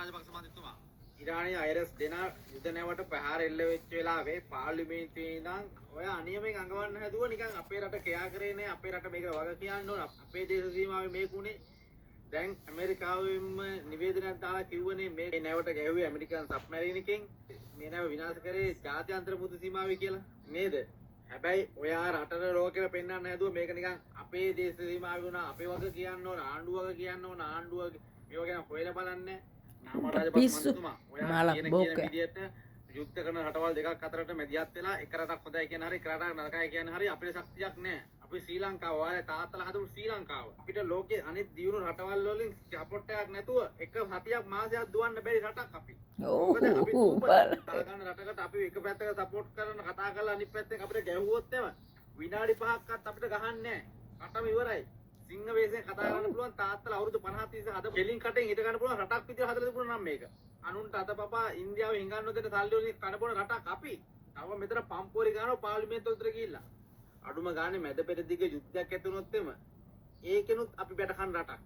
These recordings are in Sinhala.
රාජපක්ෂ මන්ත්‍රීතුමා, ඉරානයේ අයිරස් දෙන යුද නැවට ප්‍රහාර එල්ල වෙච්ච වෙලාවේ පාර්ලිමේන්තුවේ ඉඳන් ඔය අනියමෙන් අඟවන්න හැදුවා නිකන් අපේ රට ක්‍රියා කරේ නෑ, අපේ රට මේක වග කියන්න ඕන, අපේ දේශ සීමාවේ මේක උනේ. දැන් ඇමරිකාවෙන්ම නිවේදනයක් දාලා කිව්වනේ මේ නැවට ගැහුවේ ඇමරිකන් සබ්මැරීන් එකෙන්, මේ නැව විනාශ කරේ ජාත්‍යන්තර මුහුදු සීමාවේ කියලා නේද? හැබැයි ඔයා රටට ලෝකෙට පෙන්වන්න හැදුවා මේක නිකන් අපේ දේශ සීමාවේ වුණා, අපේ වග කියන්න ඕන, ආණ්ඩුව වග කියන්න ඕන, ආණ්ඩුව මේව ගැන හොයලා බලන්නේ. නාමල් රාජපක්ෂ පිස්සු. මන්ත්‍රීතුමා, ඔයා මලක් කියන කියන බොක්ක. විදියට යුද්ධ කරන රටවල් දෙකක් අතරට මැදිහත් වෙලා එක රටක් හොඳයි කියන හරි එක රටක් නරකයි කියන හරි අපිට ශක්තියක් නෑ. අපි ශ්‍රී ලංකාව, ඔයාලා තාත්තලා හදපු ශ්‍රී ලංකාව. අපිට ලෝකේ අනිත් දියුණු රටවල් වලින් සපෝට් එකක් නැතුව එක සතියක් මාසයක් දුවන්න බැරි රටක් අපි. මොකද අපි ඔව්. දුප්පත්. ගන්න රටකට අපි එක පැත්තක සපෝට් කරන කතා කරලා අනිත් පැත්තෙන් අපිට ගැහුවොත් එම විනාඩි 5ක්වත් අපිට ගහන්නේ නෑ. රටම ඉවරයි. සිංහ වේසෙන් කතා කරන්න පුළුවන් තාත්තලා අවුරුදු 50 30 හදපු කෙලින් කටෙන් හිට ගන්න පුළුවන් රටක් විදියට හදලා තිබුණා නම් මේක. අනුන්ට අතපපා ඉන්දියාව හිඟන්න නොදෙන සල්ලි වලින් කන බොන රටක් අපි. තව මෙතන පම්පෝරි ගානවා පාර්ලිමේන්තුව විතර ගිහිල්ලා. අඩුම ගානේ මැද පෙරදිග යුද්ධයක් ඇති වුණොත් එම ඒකෙනුත් අපි බැට කන රටක්.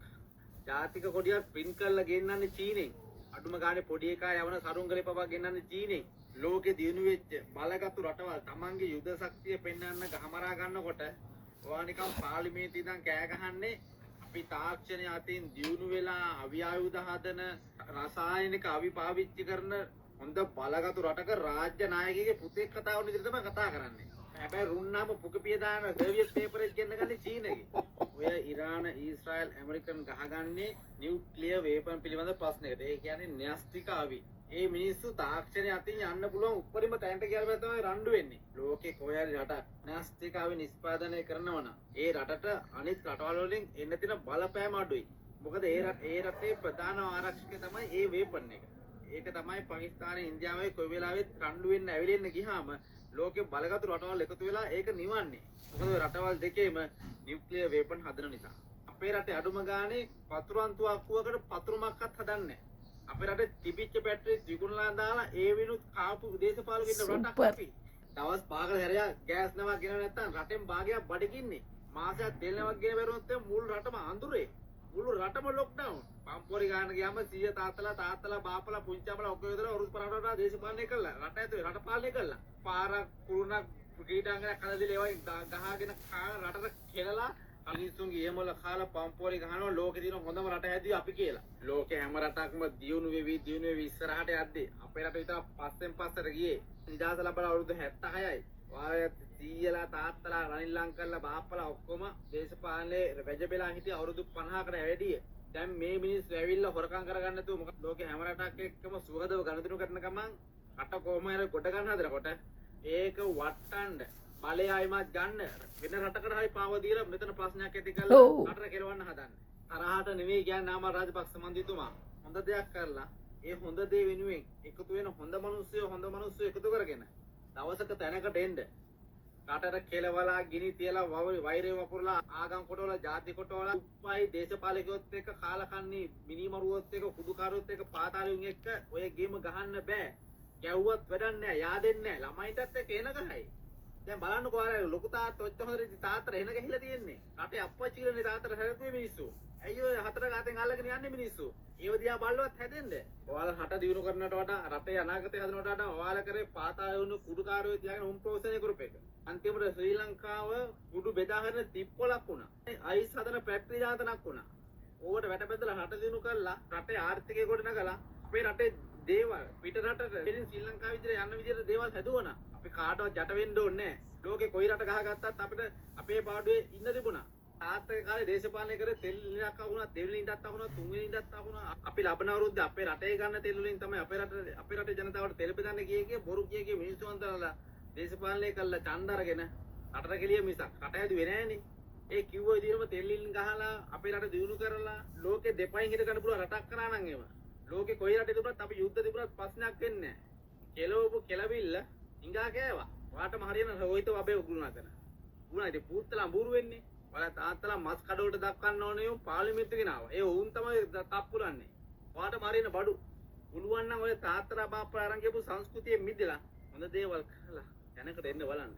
ජාතික කොඩියක් ප්‍රින්ට් කරලා ගෙන්නන්නේ චීනෙන්. අඩුම ගානේ පොඩි එකා යවන සරුංගලේ පවා ගෙන්නන්නේ චීනෙන්. ලෝකෙ දියුණු වෙච්ච බලගත්තු රටවල් තමන්ගේ යුද ශක්තිය පෙන්වන්න ගහමරා ගන්නකොට ඔයා නිකන් පාර්ලිමේන්තුවේ ඉඳන් කෑ ගහන්නේ අපි තාක්ෂණය අතින් දියුණු වෙලා අවි ආයුධ හදන, රසායනික අවි පාවිච්චි කරන හොඳ බලගත්තු රටක රාජ්‍ය නායකයෙක්ගේ පුතෙක් කතා වුණ විදිහට තමයි කතා කරන්නේ. හැබැයි රුන්නාම පුකපිය දාන සර්විස් පේපර් එක ගෙන්න ගන්නේ චීනගේ. ඔය ඉරාන, ඊශ්‍රායල්, ඇමරිකන් ගහගන්නේ නියුක්ලියර් වේපන් පිළිබඳ ප්‍රශ්නයකට. ඒ කියන්නේ න්‍යෂ්ටික අවි. ඒ මිනිස්සු තාක්ෂණය අතින් යන්න පුළුවන් උපරිම තැනට ගියාම තමයි රණ්ඩු වෙන්නේ. ලෝකේ කොහේ හරි රටක් න්‍යෂ්ටික අවි නිෂ්පාදනය කරනවා නම් ඒ රටට අනිත් රටවල් වලින් එන්න තියෙන බලපෑම අඩුයි. මොකද ඒ රටේ ප්‍රධාන ආරක්ෂකය තමයි ඒ වේපන් එක. ඒක තමයි පාකිස්තානයේ ඉන්දියාවේ කොයි වෙලාවෙත් රණ්ඩු වෙන්න ඇවිලෙන්න ගියාම ලෝකේ බලගත්තු රටවල් එකතු වෙලා ඒක නිවන්නේ. මොකද ඔය රටවල් දෙකේම නියුක්ලියර් වේපන් හදන නිසා. අපේ රටේ අඩුම ගානේ පතුරන් තුවක්කුවකට පතුරුමක්වත් හදන්නේ නැහැ. අපේ රටේ තිබිච්ච බැටරි විකුණලා දාලා ඒ වෙනුත් කාපු දේශපාලකයන් ඉන්න රටක් සුපර්. අපි. දවස් 5කට සැරයක් ගෑස් නවක් ගෙන නැත්තම් රටෙන් භාගයක් බඩගින්නේ. මාසයක් තෙල් නවක් ගෙන බැරුවොත් එහෙම මුළු රටම අඳුරේ. මුළු රටම ලොක්ඩවුන්. පම්පෝරි ගන්න ගියාම සීය තාත්තලා තාත්තලා බාපලා පුංචි අපලා ඔක්කොම විතර ඔරුස් පරාටට දේශපාලනය කළා. රට ඇතුලේ රට පාලනය කළා. පාරක් කුරුණක් ක්‍රීඩාංගණයක් හදලා දීලා ඒවා ගහගෙන කාලා රටට කෙලලා මිනිස්සුන්ගේ එහෙමල කාලා පම්පෝරි ගහනවා ලෝකේ තියෙන හොඳම රට හැදුවේ අපි කියලා. ලෝකේ හැම රටක්ම දියුණු වෙවි දියුණු වෙවි ඉස්සරහට යද්දී අපේ රට විතර පස්සෙන් පස්සට ගියේ. නිදහස ලැබලා අවුරුදු 76යි. ඔයාලා සීයලා තාත්තලා රනිල් අංකල්ලා බාප්පලා ඔක්කොම දේශපාලනේ වැජබෙලා හිටිය අවුරුදු 50කට වැඩිය. දැන් මේ මිනිස්සු ඇවිල්ලා හොරකම් කරගන්න නැතුව මොකද ලෝකේ හැම රටක් එක්කම සුහදව ගනුදෙනු කරන ගමන් රට කොහොම හරි ගොඩ ගන්න හදනකොට ඒක වට්ටන්න බලය ආයිමත් ගන්න වෙන රටකට හරි පාව දීලා මෙතන ප්‍රශ්නයක් ඇති කරලා රටට කෙලවන්න හදන්නේ. තරහට නෙවෙයි කියන්නේ නාමල් රාජපක්ෂ මන්ත්‍රීතුමා. හොඳ දෙයක් කරලා ඒ හොඳ දේ වෙනුවෙන් එකතු වෙන හොඳ මිනිස්සුયો හොඳ මිනිස්සු එකතු කරගෙන දවසක තැනකට එන්න. රටට කෙලවලා ගිනි තියලා වෛරය වපුරලා ආගම් කොටවලා ජාති කොටවලා උප්පයි දේශපාලකයොත් එක්ක කාලකන්ණි මිනිමරුවොත් එක්ක කුඩුකාරයොත් එක්ක පාතාලුන් එක්ක ඔය ගේම ගහන්න බෑ. ගැව්වත් වැඩක් නෑ, yaadෙන්නේ නෑ. ළමයින්ටත් එක්ක එන ගහයි. දැන් බලන්නකෝ අර ලොකු තාත්තා ඔච්චර හොඳට තාත්තට එන ගහිලා තියෙන්නේ. රටේ අප්පච්චි කියලානේ තාත්තට හැරකුවේ මිනිස්සු. ඇයි ඔය හතර ගාතෙන් අල්ලගෙන යන්නේ මිනිස්සු? ඒව දිහා බලවත් හැදෙන්න. ඔයාලා රට දියුණු කරනට වඩා රටේ අනාගතය හදනට වඩා ඔයාලා කරේ පාතාලේ වුණු කුඩුකාරයෝ තියාගෙන උන් පෝෂණය කරපු එක. අන්තිමට ශ්‍රී ලංකාව කුඩු බෙදා හරින තිප්පොලක් වුණා. අයිස් හදන ෆැක්ටරි ජාතනක් වුණා. ඕවට වැට බැදලා රට දියුණු කරලා රටේ ආර්ථිකය ගොඩනගලා අපේ රටේ දේවල් පිට රටට දෙලින් ශ්‍රී ලංකාව විදිහට යන විදිහට දේවල් හැදුවා නම් අපි කාටවත් යට වෙන්න ඕනේ නැහැ. ලෝකේ කොයි රට ගහගත්තත් අපිට අපේ පාඩුවේ ඉන්න තිබුණා. තාත්තගේ කාලේ දේශපාලනය කරේ තෙල් ඉලක්ක වුණා, දෙවෙනි ඉඳත් වුණා, තුන්වෙනි ඉඳත් වුණා. අපි ලබන අවුරුද්දේ අපේ රටේ ගන්න තෙල් වලින් තමයි අපේ රටේ ජනතාවට තෙල් බෙදන්න කිය කිය බොරු කිය කිය මිනිස්සු අන්තරලා දේශපාලනය කළා ඡන්ද අරගෙන රටට කෙලිය මිසක් රට හැදුවේ නෑනේ. ඒ කිව්ව විදිහටම තෙල් ඉන් ගහලා අපේ රට දියුණු කරලා ලෝකේ දෙපයින් හිට ගන්න පුළුවන් රටක් කරා නම් එහෙම. ලෝකේ කොයි රටේ තිබුණත් අපි යුද්ධ තිබුණත් ප්‍රශ්නයක් වෙන්නේ නෑ. කෙලවපු කෙලවිල්ල හිඟා කෑවා. ඔයාටම හරියන රෝහිත වබේ උගුණාතන. උගුණා ඉතින් පූත්තලා අඹුරු වෙන්නේ. ඔයාලා තාත්තලා මස් කඩවලට දක්වන්න ඕනේ උන් පාර්ලිමේන්තු ගෙනාවා. ඒ ඔවුන් තමයි තප්පුලන්නේ. ඔයාටම හරියන බඩු. පුළුවන් නම් ඔය තාත්තලා බාප්පලා අරන් ගියපු සංස්කෘතියෙන් මිදලා හොඳ දේවල් කරලා දැනකට එන්න බලන්න.